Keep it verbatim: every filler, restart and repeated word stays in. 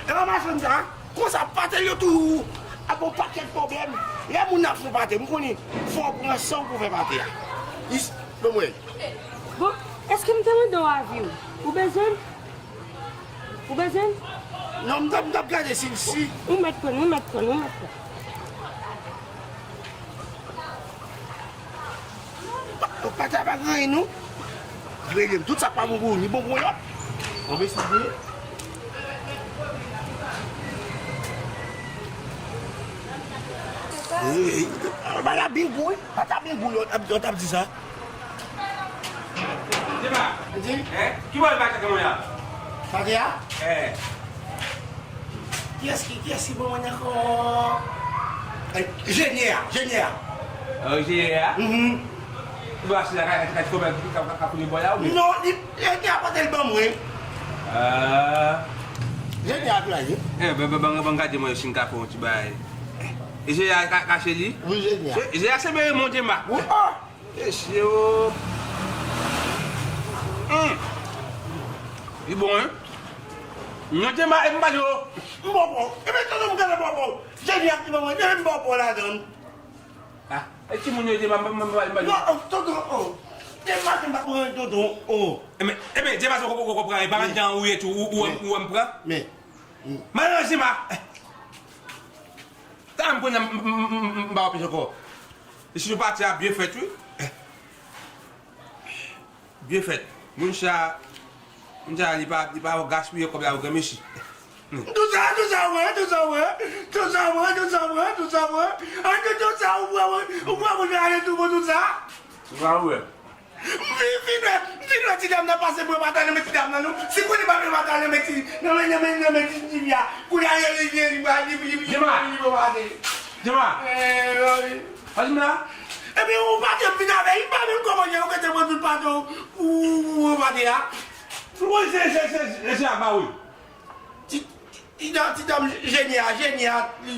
E nan machann sa, konsa pate l yo tou ap yon pakèt pwoblèm. Lè moun nan ap fè pate, m konnen fò w pran san w pou fè pate a. Is, ban m wè. Bon, èske m te mande w avi w? Ou bezwen l? Ou bezwen l? Non, m t ap, m t ap gade si, si. Ou mèt pran, ou mèt pran, ou mèt pran. Pa, pa ta pa gen anyen, non. Rele m. Tout sa k pa bon pou ou, ni bon pou lòt. Move sou vre. Bagay la byen gou, wi. Pa ta byen gou, lòt ap, lòt ap di sa. Di pa. Di. Eh, ki bò l pa chak mwen la? Pati a? Eh. Kiyès ki, kiyès ki ban mwen ankò? Eh, Jenyè a, Jenyè a. Oh, Jenyè a? Mhm. Ou pa si la ka, ka, ka, ka, ka, ka, ka kouri bò la, ou byen? Non, li, Jenyè a pote l ban mwen. Ah. Jenyè a tou la ye. Eh, ban, ban, ban, ban gade mwen si m ka fè yon ti bagay. E Jenyè a ka, kache li? Wi, Jenyè a. Se, Jenyè a se bere monte ma. Wi, ah. Mesye o. Hum. Li bon, hein? Mwen te ma, e m pa di yo. M bon bon. E men tonton m gade bon bon. Jeni ak ti manman, e m bon bon ladan. Ah, e timoun yo te ma, ma, ma, ma, ma. Non, oh, tonton, oh. Te ma, te ma, tonton, oh. E men, e men, te ma, se koko, koko pran, e pa nan jan ou ye tou, ou, ou, ou, ou, ou pran. Men. Madan Jima. Sa m konnen m, m, m, m, m, m pa wè plis ankò. E si nou pati a byen fèt, wi. Byen fèt. Moun sa, moun sa, li pa, li pa gaspiye kòb la, granmesi. Tout sa, tout sa, wè, tout sa, wè. Tout sa, wè, tout sa, wè, tout sa, wè. An, tout, tout sa, ou wè, ou wè, moun sa ale tou bon, tout sa. Ou pa wè. M fin, fin wè, m fin wè ti dam nan pase bwè pata nan men ti dam nan, non. Si konnen pa bwè pata nan men ti, nan men, nan men, nan men ti, ti fi a. Kounye a, li, li, li, li, li, li, li, Jema. Li, li, li, li, Jema. Eh, wi. Pas m la. Epi, ou pate m vin avè, li pa menm kòmanje, ou kete mwen tout pate, ou, ou, ou pate a. Ou se, se, se, se, se a ba wi. Ti, ti, ti dam, ti dam, Jeni a, Jeni a, li,